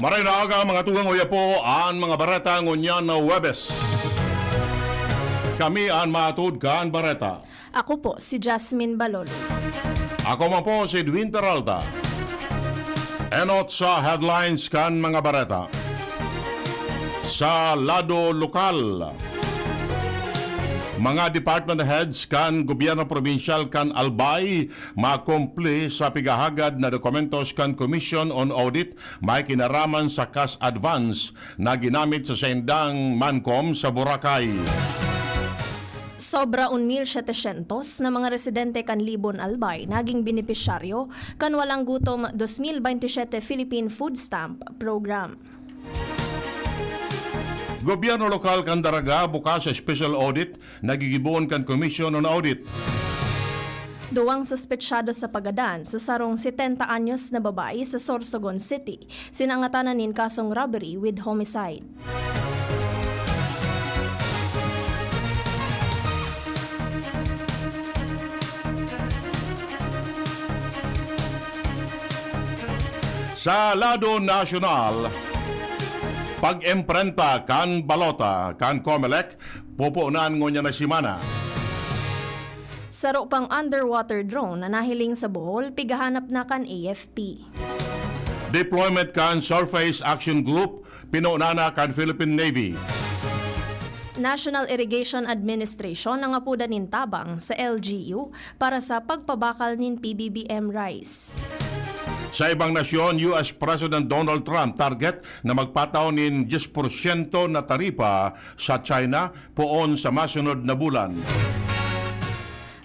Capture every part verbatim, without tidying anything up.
Maray na aga, mga tugang, uya po an mga bareta ngunyan na Huwebes. Kami an mahatod kan bareta. Ako po si Jasmine Balolo. Ako man po si Edwin Peralta. Enot sa headlines kan mga bareta. Sa lado lokal, mga department heads kan gobyerno probinsyal kan Albay makumple sa pighahagad na dokumentos kan Commission on Audit may kinaraman sa cash advance na ginamit sa saindang Mancom sa Boracay. Sobra un mil setecientos na mga residente kan Libon, Albay naging benepisyaryo kan Walang Gutom dos mil baynte siyete Philippine Food Stamp Program. Gobyerno lokal kan Daraga bukas sa special audit na gigibohon kan Commission on Audit. Duwang suspetsado sa pagadan sa sarong setenta anyos na babae sa Sorsogon City, sinangatanan nin kasong robbery with homicide. Sa lado nasyonal, pag-emprenta kan balota kan Comelec, pupunan ngunyan na semana. Saro pang underwater drone na nahiling sa Bohol, pighahanap na kan A F P. Deployment kan Surface Action Group, pinuna na kan Philippine Navy. National Irrigation Administration nangapodan nin tabang sa L G U para sa pagpabakal nin P B B M rice. Sa ibang nasyon, U S President Donald Trump target na magpatao nin diyes porsyento na taripa sa China poon sa masunod na bulan.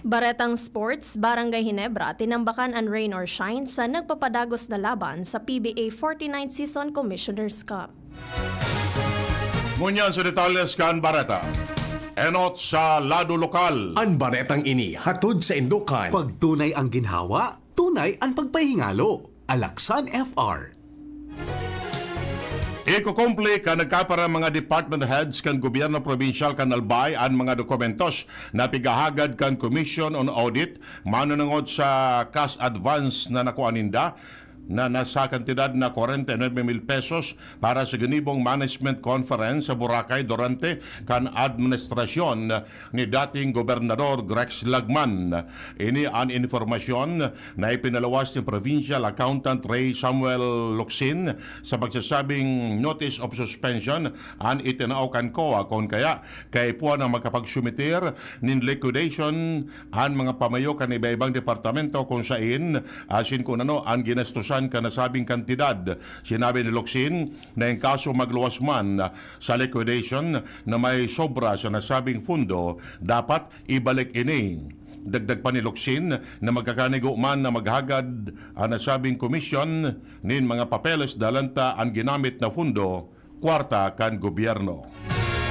Baretang sports, Barangay Ginebra, tinambakan an rain or shine sa nagpapadagos na laban sa P B A forty-ninth Season Commissioner's Cup. Ngunyan sa detalles kan bareta. Enot sa lado lokal. An baretang ini hatod sa indokan. Pagtunay ang ginhawa, tunay ang pagpahingalo. Alaksan F R. Ikukumple kan nagkapara mga department heads kan gobyerno probinsyal kan Albay an mga dokumentos na pighahagad kan Commission on Audit manunungod sa cash advance na nakuha ninda na nasa kantidad na kwarenta y nuebe mil pesos para sa ginibong management conference sa Boracay durante kan administrasyon ni dating Gobernador Grex Lagman. Ini an informasyon na ipinaluwas ni Provincial Accountant Ray Samuel Locsin sa pagsasabing notice of suspension an itinao kan COA, kun kaya kaipuhan na makapagsumitir nin liquidation an mga pamayo kan iba-ibang departamento kun sain asin kun ano an ginastusan kan nasabing kantidad. Sinabi ni Locsin na in kaso magluwas man sa liquidation na may sobra sa nasabing pundo, dapat ibalik ini. Dagdag pa ni Locsin na magkakanigo man na maghagad an nasabing komisyon nin mga papeles dalan ta an ginamit na pundo, kwarta kan gobyerno.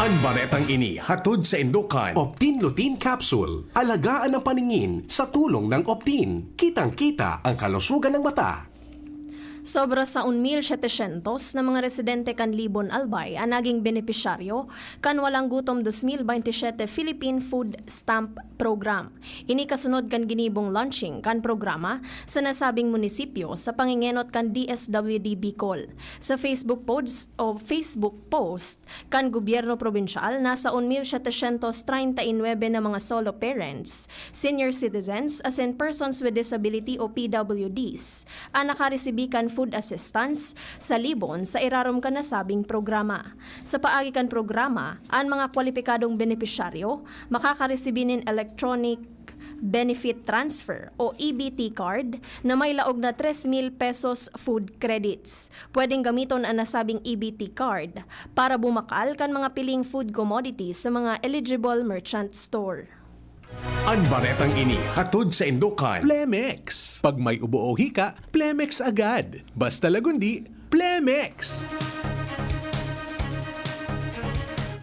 An baretang ini hatod sa indokan. Optin Lutein Capsule. Alagaan ang paningin sa tulong ng Optin. Kitang-kita ang kalusugan ng mata. Sobra sa un mil setecientos na mga residente kan Libon, Albay an naging benepisyaryo kan Walang Gutom dos mil baynte siyete Philippine Food Stamp Program. Ini kasunod kan ginibong launching kan programa sa nasabing munisipyo sa pangengenot kan D S W D Bicol. Sa Facebook post o Facebook post, kan gobyerno probinsyal, nasa un mil setecientos treinta y nuebe na mga solo parents, senior citizens, asin persons with disability o P W Ds an nakaresibi kan food assistance sa Libon sa irarom kan nasabing programa. Sa paagi kan programa, an mga kwalipikadong benepisyaryo makakaresibi nin electronic benefit transfer o E B T card na may laog na tres mil pesos food credits. Pwedeng gamiton an nasabing E B T card para bumakal kan mga piling food commodities sa mga eligible merchant store. An baretang ini hatod sa indokan. Plemex. Pag may ubo o hika, Plemex agad. Basta Lagundi, Plemex.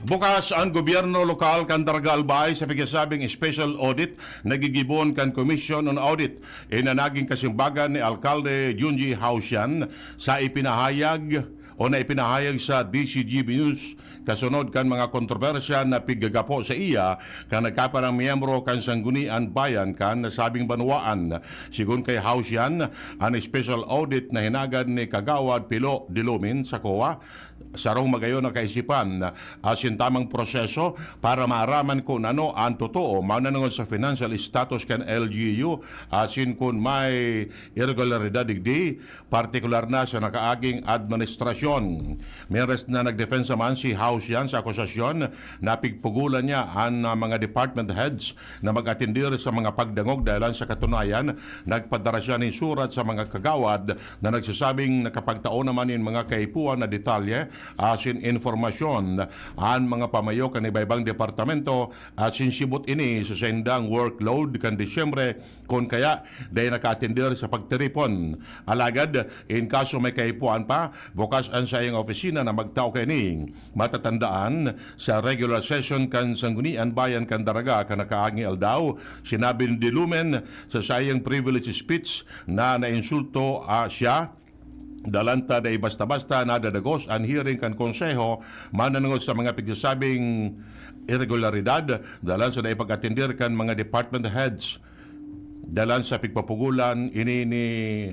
Bukas an gobyerno lokal kan Daraga, Albay sa pigsasabing special audit na gigibohon kan Commission on Audit. Ini an naging kasimbagan ni Alkalde Junji Hausian sa ipinahayag o na ipinahayag sa D C G B News kasunod kan mga kontrobersya na piggagapo sa iya kan nagkaparang miyembro kan Sanggunian Bayan kan nasabing banwaan. Sigon kay Hausian, an special audit na hinagad ni Kagawad Pilo Dilumin sa COA, sarong magayon na kaisipan asin tamang proseso para maaraman kun ano an totoo mananangod sa financial status kan L G U asin kun may irregularidad digdi, partikular na sa nakaaging administrasyon. Mientras na nagdepensa man si Hausian sa akusasyon na pigpugulan niya an, ah, mga department heads na mag-atendir sa mga pagdangog dahilan sa katunayan, nagpadara siya nin surat sa mga kagawad na nagsasabing nakapagtao naman nin mga kaipuhan na detalye asin impormasyon an mga pamayo kan iba-ibang departamento asin sibot ini sa saindang workload kan Disyembre kun kaya dai nakaatender sa pagtiripon. Alagad, in kaso may kaipuhan pa, bukas an saiyang opisina na magtao kaini. Matatandaan, sa regular session kan Sanggunian Bayan kan Daraga kan nakaaging aldaw, sinabi ni Dilumen sa saiyang privilege speech na nainsulto, ah, siya. Dalan ta dai basta-basta nadadagos an hearing kan Konseho mananangod sa mga pigsasabing irregularidad, dalan sa dai pag-atender kan mga department heads. Dalan sa pigpapugulan ini ni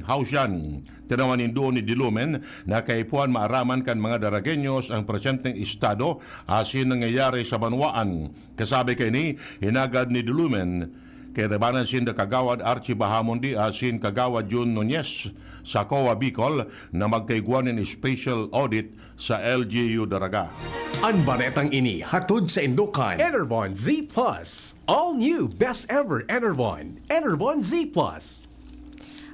Hausian. Tinawan nindo ni Dilumen na kaipuhan maaraman kan mga Daragenyos ang presenteng estado asin nangyayari sa banwaan. Kasabi kaini, hinagad ni Dilumen, kaibanan sinda Kagawad Archie Bahamundi asin Kagawad Jun Nunez sa COA Bicol na magkaigwa nin special audit sa L G U Daraga. An baretang ini hatod sa Indokan. Enervon Z plus. All new best ever Enervon. Enervon Z plus.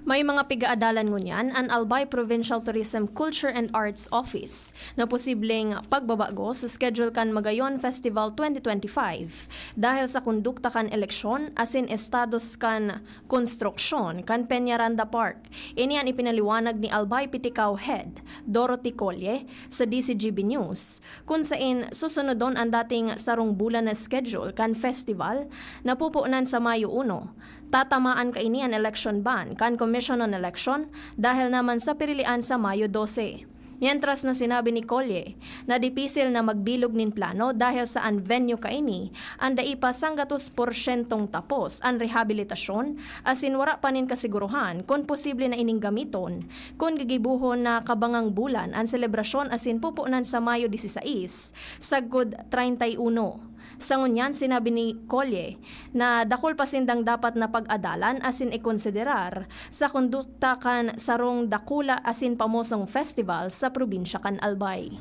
May mga pigaadalan ngunyan an Albay Provincial Tourism, Culture and Arts Office na posibleng pagbabago sa schedule kan Magayon Festival twenty twenty-five dahil sa kondukta kan eleksyon asin estados kan konstruksyon kan Peñaranda Park. Ini an ipinaliwanag ni Albay Pitikao Head Dorothy Colle sa D C G B News, kun sain susunodon an dating sarong bulan na schedule kan festival na pupunan sa Mayo uno. Tatamaan kaini an election ban kan Commission on Election dahil naman sa pirilian sa Mayo dose. Mientras na sinabi ni Colle na dipisil na magbilog nin plano dahil sa an venue kaini an dai pa sanggatos porsyentong tapos an rehabilitasyon asin wara pa nin kasiguruhan kun posible na ining gamiton kun gigibohon na kabangang bulan an selebrasyon asin pupunan sa Mayo dieciséis sagkod treinta y uno. Sa ngunyan, sinabi ni Colle na dakul pa sindang dapat na pag-adalan asin ikonsiderar sa kondukta kan sarong dakula asin pamosong festival sa probinsya kan Albay.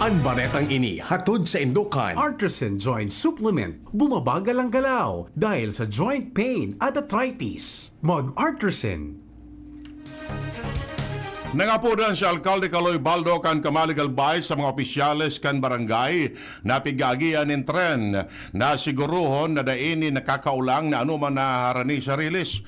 An baretang ini hatod sa Indokan. Artisan Joint Supplement, bumabagal ang galaw dahil sa joint pain at arthritis. Mag-Artisan. Nangapodan si Alkalde Kaloy Baldo kan Kamalig Albay sa mga opisyales kan barangay na pig-aagihan nin tren na sigurohon na dai ini nakakaulang na anoman na harani sa rilis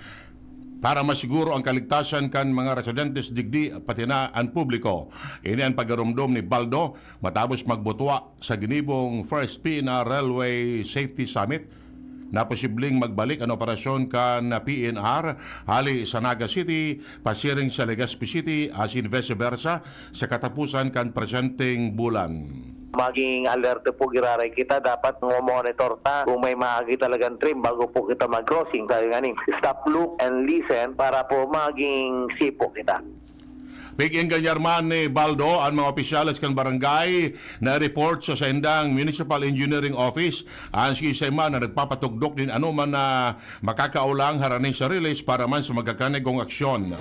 para masiguro ang kaligtasan kan mga residentes digdi pati na an publiko. Ini an pagaromdom ni Baldo matapos magbutwa sa ginibong First P N R Railway Safety Summit na posibleng magbalik an operasyon kan P N R hali sa Naga City pasiring sa Legazpi City asin vice versa sa katapusan kan presenteng bulan. Maging alerto po giraray kita, dapat mo-monitor ta kung may maagi talagang trim bago po kita mag-crossing. Sabi nga ni, stop, look, and listen para po maging safe po kita. Pig-engganyar man ni Baldo an mga opisyales kan barangay na report sa saindang Municipal Engineering Office, an siisay man na nagpapatugdok nin anoman na makakaulang harani sa rilis para man sa magkakanigong aksyon.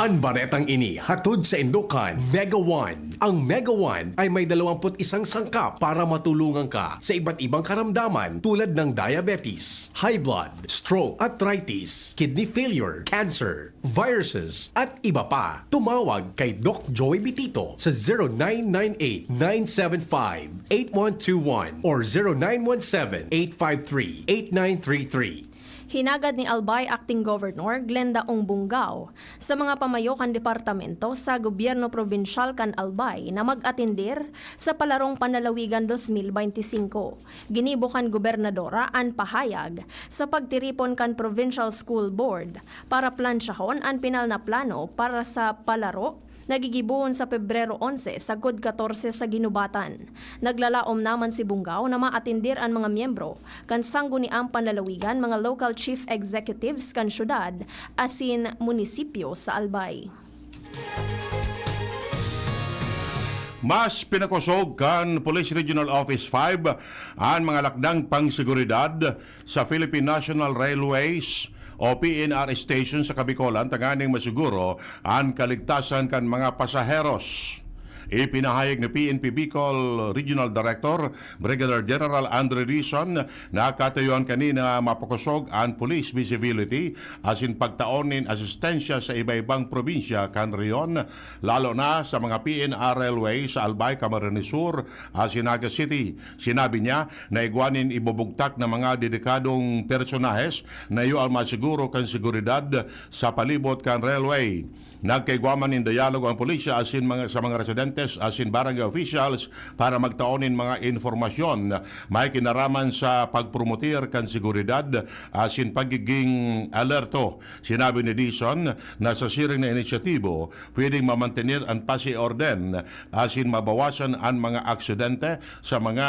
An baretang ini hatod sa Indokan, Mega One. Ang Mega One ay may dalawampu't isang sangkap para matulungan ka sa iba't ibang karamdaman tulad ng diabetes, high blood, stroke, arthritis, kidney failure, cancer, viruses, at iba pa. Tumawag kay Doc Joey Bitito sa zero nine nine eight, nine seven five, eight one two one or zero nine one seven, eight five three, eight nine three three. Hinagad ni Albay Acting Governor Glenda Ong Bungao sa mga pamayo kan departamento sa gobyerno probinsyal kan Albay na mag-atendir sa Palarong Panlalawigan dos mil beinti singko. Ginibo kan gobernadora an pahayag sa pagtiripon kan Provincial School Board para plansyahon an pinal na plano para sa palaro Nagigibohon sa Pebrero onse sagkod katorse sa Guinobatan. Naglalaom naman si Bungao na maatindir an mga miyembro kan Sangguniang Panlalawigan, mga Local Chief Executives kan syudad asin munisipyo sa Albay. Mas pinakosog kan Police Regional Office five an mga lakdang pangseguridad sa Philippine National Railways o P N R station sa Kabikolan tanganing masiguro an kaligtasan kan mga pasaheros. Ipinahayag ni P N P Bicol Regional Director Brigadier General Andre Dizon na katuyuan kanina mapakosog an police visibility asin pagtaon nin asistensya sa iba-ibang probinsya kan rehiyon, lalo na sa mga P N R railway sa Albay, Camarines Sur asin Naga City. Sinabi niya na igwa nin ibubugtak na mga dedikadong personahes na iyo ang masiguro kan seguridad sa palibot kan railway. Nagkaigwa man nin dialogo ang pulisya asin mga, sa mga residentes asin barangay officials para magtao nin mga impormasyon may kinaraman sa pagpromotir kan seguridad asin pagiging alerto. Sinabi ni Dizon na sa siring na inisyatibo, pwedeng mamantener an pasi orden asin mabawasan an mga aksidente sa mga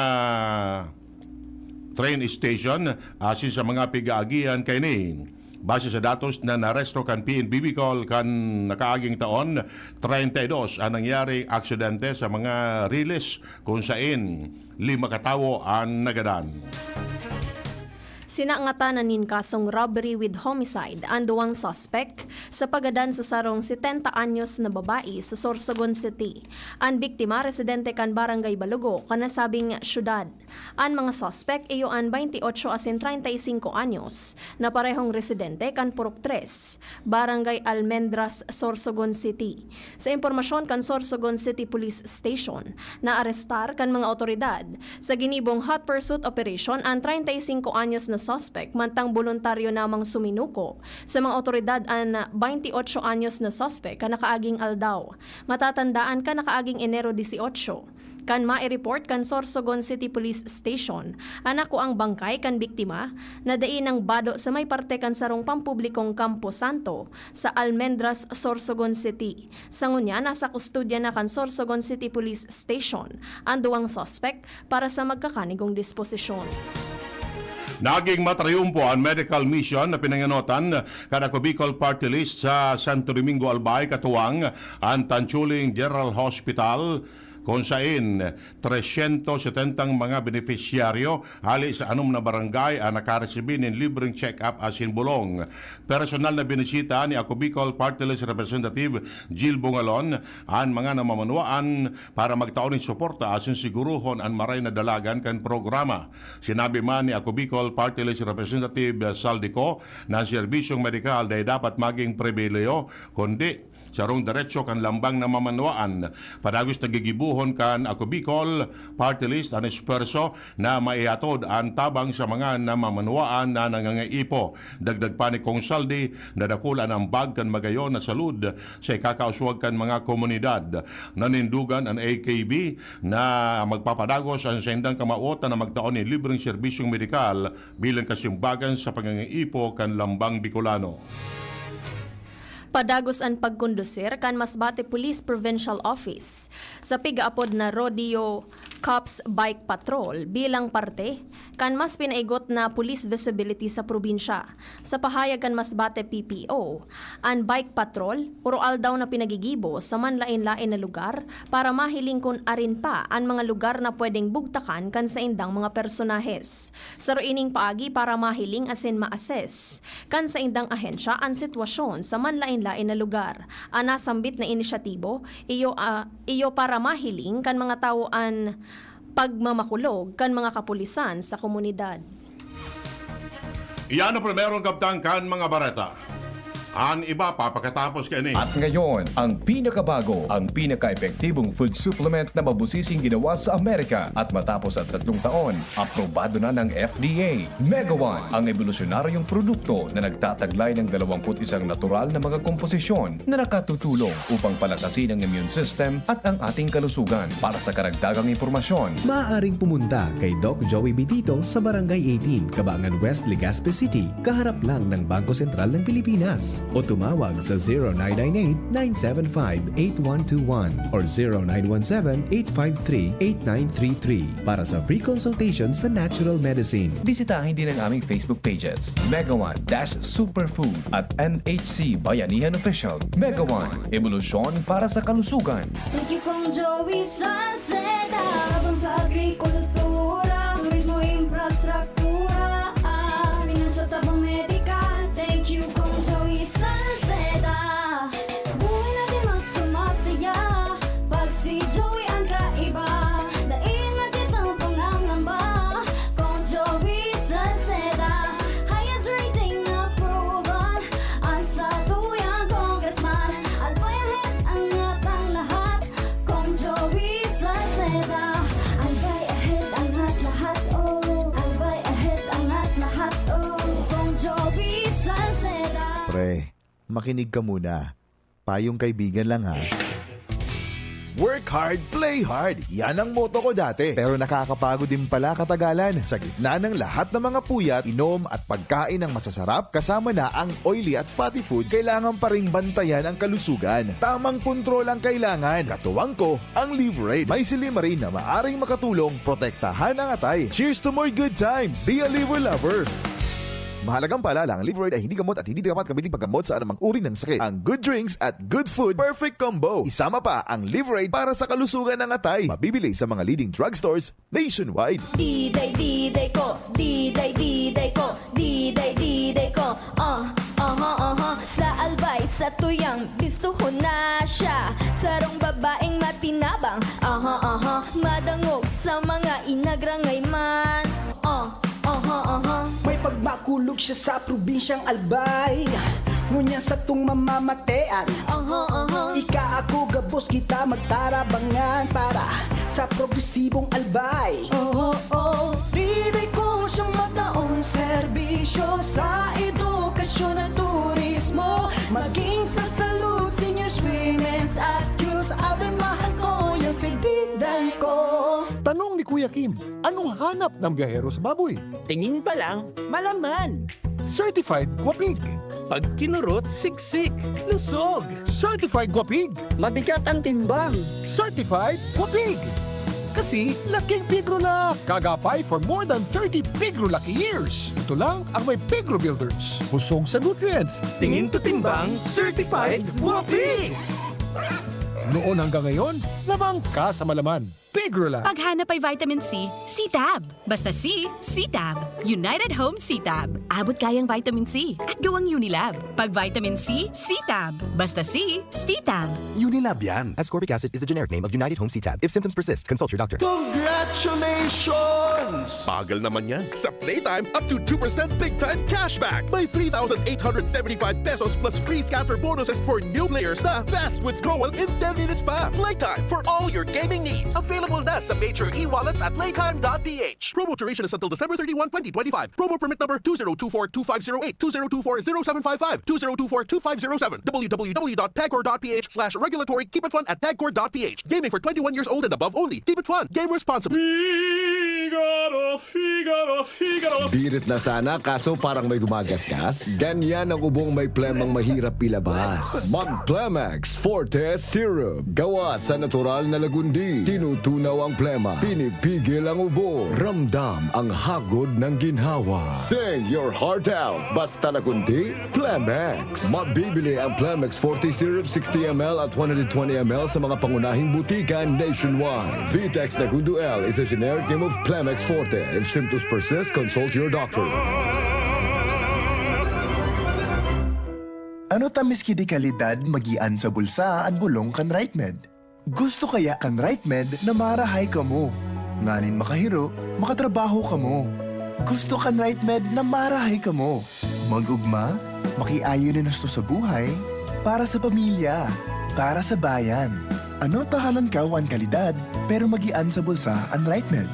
train station asin sa mga pig-aagihan kaini. Base sa datos na narehistro kan P N P Bicol kan nakaaging taon, treinta y dos an nangyaring aksidente sa mga riles, kun saen lima ka tawo an nagadan. Sinangatanan nin kasong robbery with homicide an duwang suspek sa paggadan sa sarong setenta anyos na babae sa Sorsogon City. An biktima, residente kan Barangay Balugo, kan nasabing syudad. An mga suspek iyo an baynti otso asin treinta y cinco anyos, na parehong residente kan Purok Tres, Barangay Almendras, Sorsogon City. Sa impormasyon kan Sorsogon City Police Station, naarestar kan mga awtoridad sa ginibong hot pursuit operation an treinta y cinco anyos na suspek mantang boluntaryo namang suminuko sa mga awtoridad an baynti otso anyos na suspek kan nakaaging aldaw. Matatandaan kan nakaaging Enero dieciocho, kan mai-report kan Sorsogon City Police Station an nakuang bangkay kan biktima na dai nangbado sa may parte kan sarong pampublikong kamposanto sa Almendras, Sorsogon City. Sa ngunyan, nasa kustodya na kan Sorsogon City Police Station an duwang suspek para sa magkakanigong disposisyon. Naging matrayumpo an medical mission na pinangenotan kan Ako Bicol Party List sa Santo Domingo, Albay, katuwang an Tanchuling General Hospital, kun saen trescientos setenta mga benepisyaryo hale sa anom na barangay an nakaresibi nin libreng check-up asin bulong. Personal na binisita ni Ako Bicol Party List Representative Jill Bongalon an mga namamanwaan para magtao nin suporta asin sigurohon an maray na dalagan kan programa. Sinabi man ni Ako Bicol Party List Representative Saldico na an serbisyong medikal dai dapat magin pribilehiyo, kundi sarong deretso kan lambang namamanwaan. Padagos na gigibohon kan Ako Bicol Party List an espuwerso na maihatod an tabang sa mga namamanwaan na nangangaipo. Dagdag pa ni Cong Saldi na dakul an ambag kan magayon na salud sa ikakauswag kan mga komunidad. Nanindogan an A K B na magpapadagos an saindang kamawotan na magtao nin libreng serbisyong medikal bilang kasimbagan sa pangangaipo kan lambang Bicolano. Padagos an pagkondusir kan Masbate Police Provincial Office sa pigaapod na Rodeo Cops Bike Patrol bilang parte kan mas pinaigot na police visibility sa probinsya. Sa pahayag kan Masbate P P O, an bike patrol oro-aldaw na pinagigibo sa manlaen-laen na lugar para mahiling kun arin pa an mga lugar na pwedeng bugtakan kan saindang mga personahes. Saro ining paagi para mahiling asin ma-assess kan saindang ahensya an sitwasyon sa manlaen-laen na lugar. An nasambit na inisyatibo iyo, ah, iyo para mahiling kan mga tawo an pagmamakulog kan mga kapulisan sa komunidad. Iyan ang primerong kabtang kan mga bareta. An iba pa pakatapos kaini. At ngayon, ang pinakabago, ang pinaka-epektibong food supplement na mabusising ginawa sa Amerika. At matapos ang tatlong taon, aprobado na ng F D A. Mega One, ang ebolusyonaryong produkto na nagtataglay ng dalawampu't isang natural na mga komposisyon na nakatutulong upang palakasin ang immune system at ang ating kalusugan. Para sa karagdagang impormasyon, maaaring pumunta kay Doc Joey Bitito sa Barangay eighteen, Cabangan West, Legazpi City, kaharap lang ng Bangko Sentral ng Pilipinas. O tumawag sa zero nine nine eight, nine seven five, eight one two one or zero nine one seven, eight five three, eight nine three three para sa free consultation sa natural medicine. Bisitahin din ang aming Facebook pages, Mega One dash Superfood at M H C Bayanihan Official. Mega One, ebolusyon para sa kalusugan. Thank you, Kong Joey Salceda. Tabang sa agrikultura, turismo, infrastruktura, ah, pinansyal, tabang medikal. Thank you, Kong Joey Salceda. Buhay natin mas sumasaya pag si Joey ang kaiba. Dai na kitang pangangamba, Kong Joey Salceda. Highest rating na proven ang satuyang congressman. Albay ahead, angat ang lahat, Kong Joey Salceda. Albay ahead, angat lahat, oh. Albay ahead, angat lahat, oh. Kong Joey Salceda. Pre, makinig ka muna. Payong kaibigan lang ha. Work hard, play hard. Yan ang motto ko dati. Pero nakakapagod din pala katagalan. Sa gitna ng lahat ng mga puyat, inom at pagkain ng masasarap, kasama na ang oily at fatty foods, kailangan pa ring bantayan ang kalusugan. Tamang kontrol ang kailangan. Katuwang ko, ang Liverade. May silimarin na maaring makatulong protektahan ang atay. Cheers to more good times! Be a Liver Lover! Mahalagang paalala, ang Liverade ay hindi gamot at hindi dapat gamitin paggamot sa anumang uri ng sakit. Ang good drinks at good food, perfect combo. Isama pa ang Liverade para sa kalusugan ng atay. Mabibili sa mga leading drugstores nationwide. Diday, diday ko, diday, diday ko, diday, diday ko. Uh, aha, aha. Sa albay, sa tuyang, bistuhon na siya. Sarong babaeng matinabang, aha, aha. Madangog sa mga inagrangay man. Uh, aha, aha. May pagmakulog siya sa probinsyang Albay. Ngunyan satong mamamatean. Aha, aha. Ika ako gabos kita magtarabangan para sa progresibong Albay. Oo, oh, diday ko siyang mataong serbisyo sa edukasyon at turismo. Maging sa salud, seniors, women's at youth, abay mahal ko yang si diday ko. Tanong ni Kuya Kim, anong hanap ng biyahero sa baboy? Tingin pa lang, malaman. Certified Guapig. Pag kinurot, siksik, lusog. Certified Guapig. Mabigat ang timbang. Certified Guapig. Kasi laking pigro na. Kagapay for more than thirty pigro lucky years. Ito lang ang may pigro builders. Busog sa nutrients. Tingin to timbang, certified, guapi! Noon hanggang ngayon, lamang ka sa malaman. Pigro lang. Paghanap ay vitamin C, C-Tab. Basta C, C-Tab. United Home C-Tab. Abot kayang vitamin C at gawang Unilab. Pag vitamin C, C-Tab. Basta C, C-Tab. Unilab yan. Ascorbic acid is the generic name of United Home C-Tab. If symptoms persist, consult your doctor. Congratulations! Bagal naman yan. Sa Playtime, up to two percent big time cashback. May three thousand eight hundred seventy-five pesos plus free scatter bonuses for new players na fast withdrawal in ten minutes pa. Playtime for all your gaming needs. Available na sa major e-wallets at playtime.ph. Promo duration is until December thirty-one, twenty twenty-five. Promo permit number two zero two four two five zero eight, two zero two four zero seven five five, two zero two four two five zero seven, w w w dot pagcor dot p h slash regulatory, keep it fun at pagcor dot p h. Gaming for twenty-one years old and above only. Keep it fun. Game responsibly. Figaro, Figaro, Figaro. Birit na sana, kaso parang may gumagasgas. Ganyan ang ubong may plemang mahirap ilabas. Mag Plemex Forte Syrup. Gawa sa natural na lagundi. Tinutunaw ang plema. Pinipigil ang ubo. Ramdam ang hagod ng ginhawa. Sing your heart out. Basta lagundi, Plemex. Mabibili ang Plemex Forte Syrup sixty M L at one hundred twenty M L sa mga pangunahing butika nationwide. Vitex Nagundo L is a generic name of Plemex Forte. If symptoms persist, consult your doctor. Ano ta miski di kalidad magian sa bulsa an bolong kan RightMed? Gusto kaya kan RightMed na marahay kamo? Nganing makahiro, makatrabaho kamo. Gusto kan RightMed na marahay kamo? Mag-ugma, makiayon nin husto sa buhay, para sa pamilya, para sa bayan. Ano ta halangkaw an kalidad, pero magian sa bulsa an RightMed?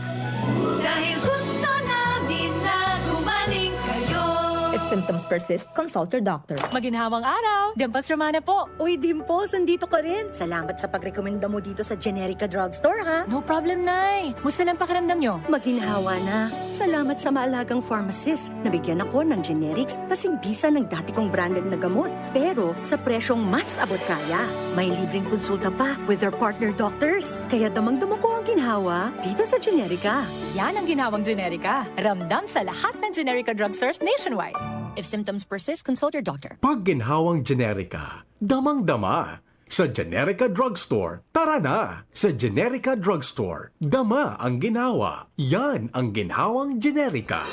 Dahil gusto namin na gumaling kayo. If Symptoms persist, consult your doctor. Maginhawang araw! Dimples Romana po. Uy, Dimples, nandito ka rin. Salamat sa pagrekomenda mo dito sa Generica Drugstore, ha? No problem, Nay. Musta lang pakiramdam nyo? Maginhawa na. Salamat sa maalagang pharmacist. Nabigyan ako ng generics kasing bisa ng dati kong branded na gamot. Pero sa presyong mas abot kaya. May libreng konsulta pa with their partner doctors. Kaya damang-dama ko ang ginhawa dito sa Generica. Yan ang ginhawang Generica. Ramdam sa lahat ng Generica drugstores nationwide. If symptoms persist, consult your doctor. Pag ginhawang Generica, damang-dama. Sa Generica Drugstore, tara na! Sa Generica Drugstore, dama ang ginhawa. Yan ang ginhawang Generica.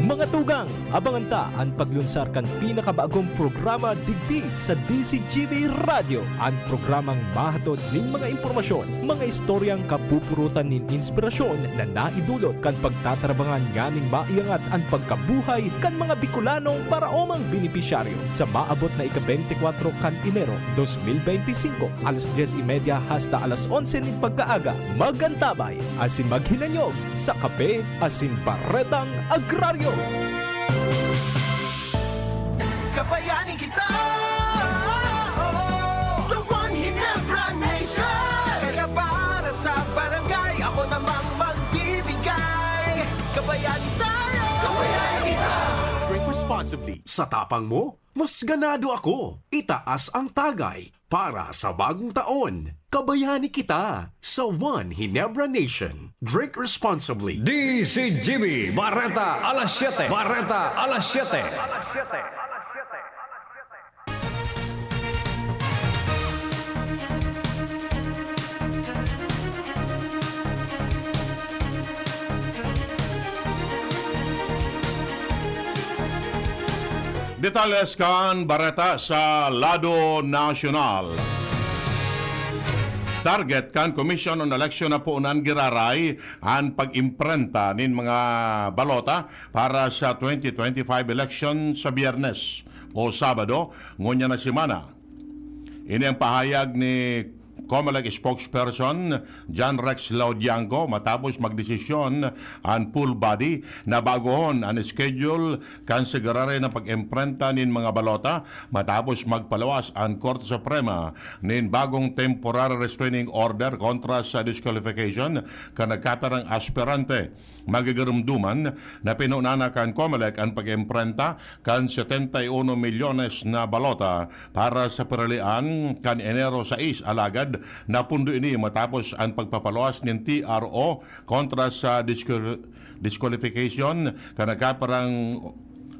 Mga tugang, abangan ta an paglunsar kan pinakabagong programa digdi sa D C G B Radyo, an programang mahatod nin mga impormasyon, mga istoryang kapupurutan nin inspirasyon na naidulot kan pagtatarabangan nganing maiangat an pagkabuhay kan mga Bicolanong paraomang benepisyaryo. Sa maabot na ika-beintikwatro kan Enero, dos mil beintisinko, alas dyes y media hasta alas onse nin pagkaaga, magantabay asin maghinanyog sa Kape asin Baretang Agraryo. Kabayan kita, oh, sa One Ginebra Nation. Kaya para sa barangay, ako namang magbibigay. Kabayani tayo! Kabayani kita! Drink responsibly. Sa tapang mo, mas ganado ako. Itaas ang tagay para sa bagong taon. Kabayani kita sa One Ginebra Nation. Drink responsibly. D C G B, Bareta alas siyete. Bareta alas siyete. Detalles kan bareta sa lado nasyonal. Target kan Commission on Election na poon giraray an pag-imprenta nin mga balota para sa twenty twenty-five election sa Biyernes o Sabado ngunyan na semana. Ini ang pahayag ni Comelec spokesperson John Rex Laudianco matapos magdesisyon an full body na bagohon an schedule kan sa giraray na pag-imprenta nin mga balota matapos magpaluwas an Korte Suprema nin bagong temporary restraining order kontra sa disqualification kan nagkapirang aspirante. Magigirumduman na pinunana kan Comelec an pag-imprenta kan setenta y uno milyones na balota para sa piralian kan Enero sais, alagad napundo ini matapos an pagpapaluwas nin T R O kontra sa disqual-, disqualification kan nagkapirang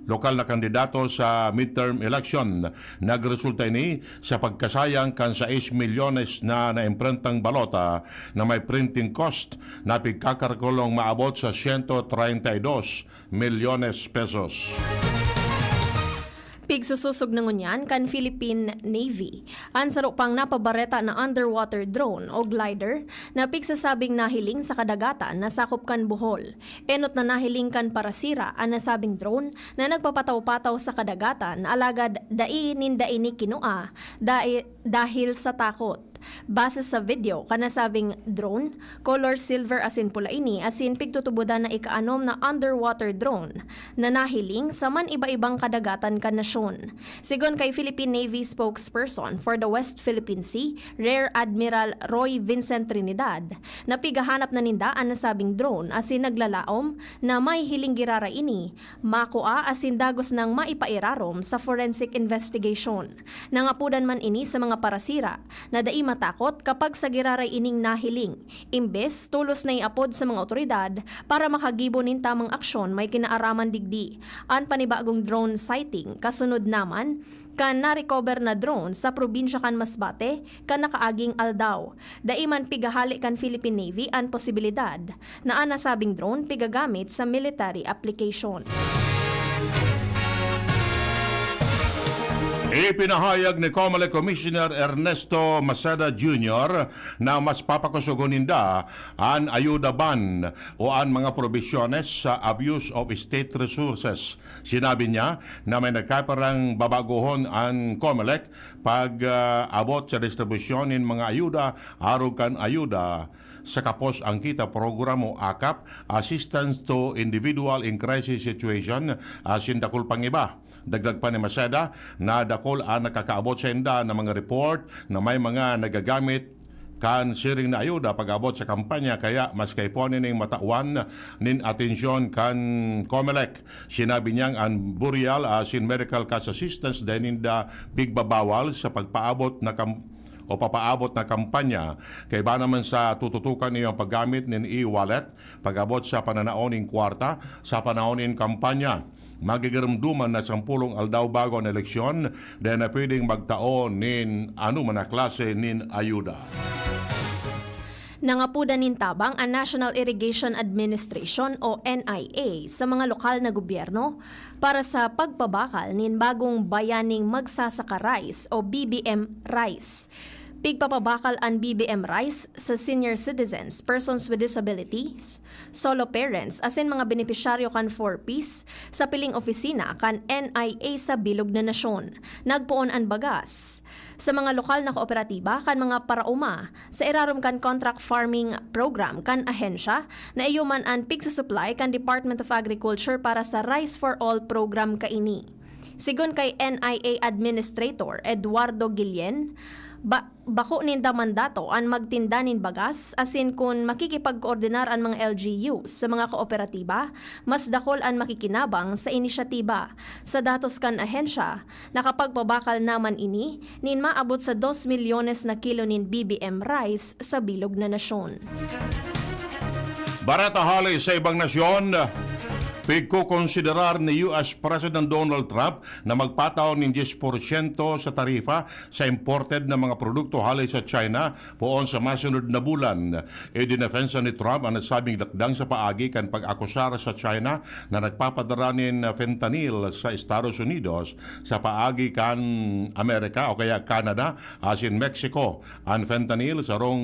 lokal na kandidato sa midterm election. Nagresulta ini sa pagkasayang kan sais milyones na naimprentang balota na may printing cost na pigkakalkulong maabot sa siyento treinta y dos milyones pesos. Pigsusosog na ngunyan kan Philippine Navy an saro pang napabareta na underwater drone o glider na pigsasabing nahiling sa kadagatan na sakop kan Bohol. Enot na nahiling kan parasira an nasabing drone na nagpapataw-pataw sa kadagatan, alagad dai ninda ini kinua dai-, dahil sa takot. Base sa video kan nasabing drone, color silver asin pula ini asin pigtutubodan na ikaanom na underwater drone na nahiling sa man-iba-ibang kadagatan kan nasyon. Sigon kay Philippine Navy spokesperson for the West Philippine Sea, Rear Admiral Roy Vincent Trinidad, na pigahanap na ninda an nasabing drone asin naglalaom na may hiling giraray ini makua asin dagos nang maipairarom sa forensic investigation. Nangapodan man ini sa mga parasira na dai matakot kapag sa giraray ining nahiling, imbes tolos na iapod sa mga otoridad para makagibo nin tamang aksyon may kinaaraman digdi. An panibagong drone sighting kasunod naman kan na-recover na drone sa probinsya kan Masbate kan nakaaging aldaw. Dai man pigahale kan Philippine Navy an posibilidad na an nasabing drone pigagamit sa military application. Ipinahayag ni Comelec Commissioner Ernesto Maceda Junior na mas papakusogon ninda an ayuda ban o an mga probisyones sa abuse of state resources. Sinabi niya na may nagkapirang babagohon an Comelec pag, ah, abot sa distribusyon nin mga ayuda, arog kan ayuda sa Kapos Ang Kita Program o akap, Assistance to Individual in Crisis Situation, asin dakul pang iba. Dagdag pa ni Maceda na dakul an nakakaabot sainda na mga report na may mga nagagamit kan siring na ayuda pag-abot sa kampanya, kaya mas kaipuhan nining matawan nin atensyon kan Comelec. Sinabi niyang an burial asin medical cash assistance dai ninda pigbabawal sa pagpaabot na kam-, o papaabot na kampanya. Kaiba naman sa tututukan niyo ang paggamit nin e-wallet, pag-abot sa pananao nin kwarta sa panahon nin kampanya. Magigirumduman na sampulong aldaw bago an eleksyon, dai na pwedeng magtao nin anoman na klase nin ayuda. Nangapodan nin tabang an National Irrigation Administration o N I A sa mga lokal na gobyerno para sa pagpabakal nin bagong Bayaning Magsasaka Rice o B B M Rice. Pigpapabakal an B B M Rice sa senior citizens, persons with disabilities, solo parents, asin mga benepisyaryo kan four Ps sa piling opisina kan N I A sa bilog na nasyon. Nagpoon an bagas sa mga lokal na kooperatiba kan mga paraoma sa irarom kan contract farming program kan ahensya na iyo man an pigsusuplay kan Department of Agriculture para sa Rice for All program kaini. Sigon kay N I A Administrator Eduardo Guillen, ba, bako ninda mandato an magtinda nin bagas, asin kun makikipagkoordinar an mga L G U sa mga kooperatiba, mas dakol an makikinabang sa inisyatiba. Sa datos kan ahensya, nakapagpabakal naman ini nin maabot sa dos milyones na kilo nin B B M rice sa bilog na nasyon. Bareta hali sa ibang nasyon, pigkokonsiderar ni U S President Donald Trump na magpataw nin diyes porsyento sa tarifa sa imported na mga produkto hali sa China poon sa masunod na bulan. Idinefensa ni Trump an nasabing dakdang sa paagi kan pag-akusar sa China na nagpapadara nin fentanyl sa Estados Unidos sa paagi kan Amerika o kaya Canada asin Mexico. An fentanyl sarong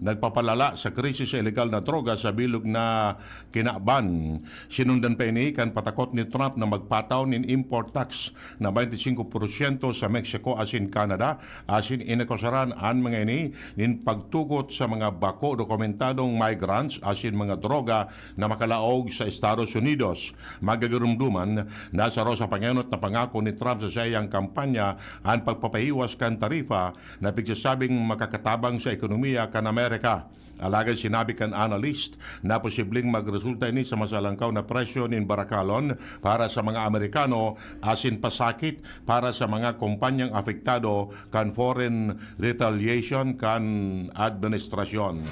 nagpapalala sa krisis sa ilegal na droga sa bilog na kinaban. Sinundan pa ini kan patakot ni Trump na magpataw nin import tax na baynte singko porsyento sa Mexico asin Canada, asin inakusaran an mga ini nin pagtugot sa mga bako dokumentadong migrants asin mga droga na makalaog sa Estados Unidos. Magagirumduman na saro sa pangenot na pangako ni Trump sa saiyang kampanya an pagpapahiwas kan tarifa na pigsasabing makakatabang sa ekonomiya kan Amerika. Alagad sinabi kan analyst na posibleng magresulta ini sa mas alangkaw na presyo nin barakalon para sa mga Amerikano asin pasakit para sa mga kompanyang apektado kan foreign retaliation kan administrasyon.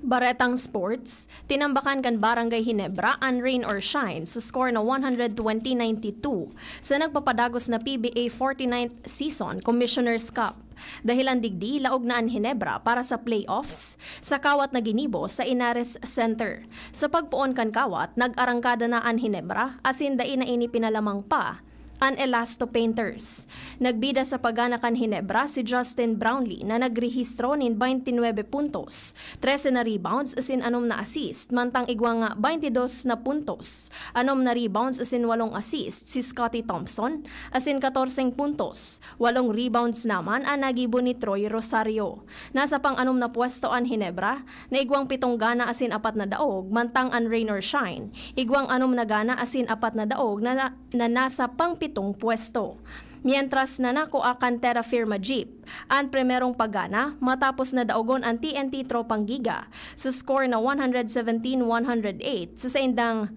Baretang sports, tinambakan kan Barangay Ginebra an rain or shine sa score na one hundred twenty ninety-two sa nagpapadagos na P B A forty-ninth Season Commissioner's Cup. Dahilan digdi, laog na an Ginebra para sa playoffs sa kawat na ginibo sa Henares Center. Sa pagpoon kan kawat, nag-arangkada na an Ginebra asin dai na ini pinalamang pa an Elasto Painters. Nagbida sa paggana kan Ginebra si Justin Brownlee na nagrehistro nin baynte nuebe puntos, trese na rebounds asin anom na assist, mantang igwang baynte dos na puntos, anom na rebounds asin walong assist si Scottie Thompson, asin katorseng puntos, walong rebounds naman an nagibo ni Troy Rosario. Nasa pang-anom na pwesto an Ginebra, na igwang pitong gana asin apat na daog, mantang an Rain or Shine, igwang anom na gana asin apat na daog na, na nasa pang-pitong pwesto. Mientras na nakua kan Terra Firma Jeep an primerong paggana matapos na daogon an T N T Tropang Giga sa score na one hundred seventeen one hundred eight sa saindang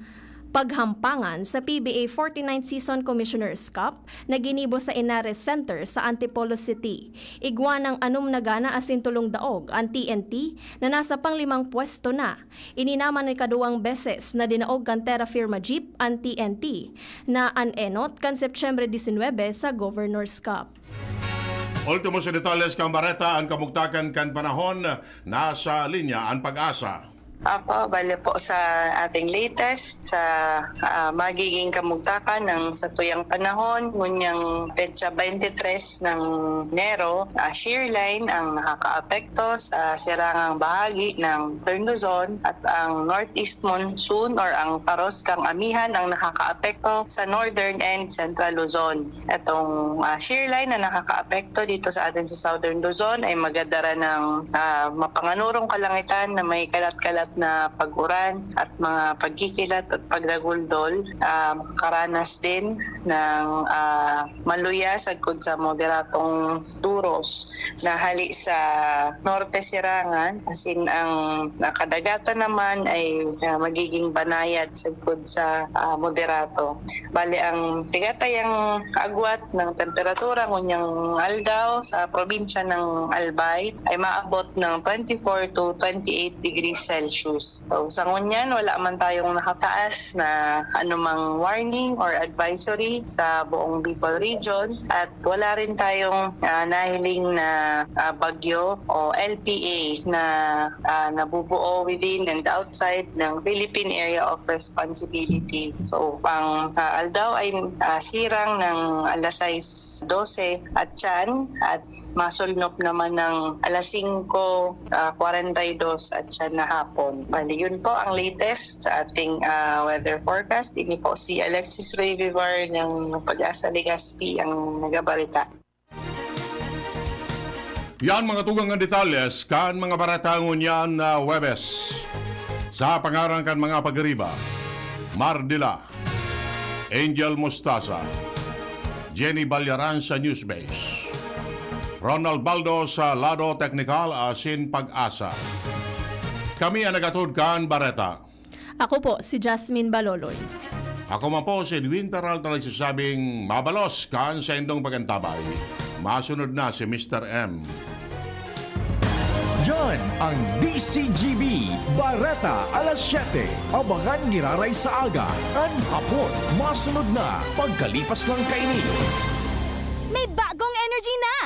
paghampangan sa P B A forty-ninth Season Commissioner's Cup na ginibo sa Henares Center sa Antipolo City. Igwa nang anom na gana asin tolong daog an T N T na nasa panglimang pwesto na. Ini naman ikaduwang beses na dinaog kan Terra Firma Jeep an T N T na an enot kan Setyembre disinwebe sa Governor's Cup. Ultimo sa detalles kan bareta, an kamugtakan kan panahon. Nasa linya an Pag-asa. Apo, bale po sa ating latest, sa, ah, magiging kamugtakan ng satuyang panahon, ngunyang petsa twenty-three ng Enero, ah, shear line ang nakakaapekto sa sirangang bahagi ng Northern Luzon at ang northeast monsoon or ang paros kang amihan ang nakakaapekto sa northern and central Luzon. Itong, ah, shear line na nakakaapekto dito sa atin sa Southern Luzon ay magdadala ng, ah, mapanganurong kalangitan na may kalat-kalat na pag-uran at mga pagkikilat at pagdaguldol. Ah, makakaranas din ng, ah, maluya sagkod sa moderatong turos na hali sa norte sirangan, asin ang, ah, kadagatan naman ay, ah, magiging banayad sagkod sa, ah, moderato. Bale, ang tigatayang agwat ng temperatura ngunyang aldaw sa probinsya ng Albay ay maabot ng twenty-four to twenty-eight degrees Celsius. So, sa ngunyan, wala man tayong nakataas na anumang warning or advisory sa buong Bicol region at wala rin tayong, ah, nahiling na, ah, bagyo o L P A na, ah, nabubuo within and outside ng Philippine Area of Responsibility. So, ang, ah, aldaw ay, ah, sirang ng alas sais dose at tiyan at masulnop naman ng alas singko, ah, kwarenta y dos at tiyan na hapon. Bali, yun po ang latest sa ating, ah, weather forecast. Ini po si Alexis Ray Vivar ng Pag-asa Legazpi ang nagabarita. Yan mga tugang nga detalles kan mga bareta ngunyan na Huwebes. Sa pangaran kan mga pagiriba, Mardila, Angel Mostaza, Jenny Balyaran sa Newsbase, Ronald Baldo sa lado teknikal asin Pag-asa. Kami an naghatod kan bareta. Ako po si Jasmine Baloloy. Ako man po si Edwin Peralta nagsasabing mabalos kan saindong pagantabay. Masunod na si Mister M. Yan ang D C G B Bareta alas siyete. Abangan giraray sa aga, an hapon. Masunod na pagkalipas lang kaini. May bagong energy na!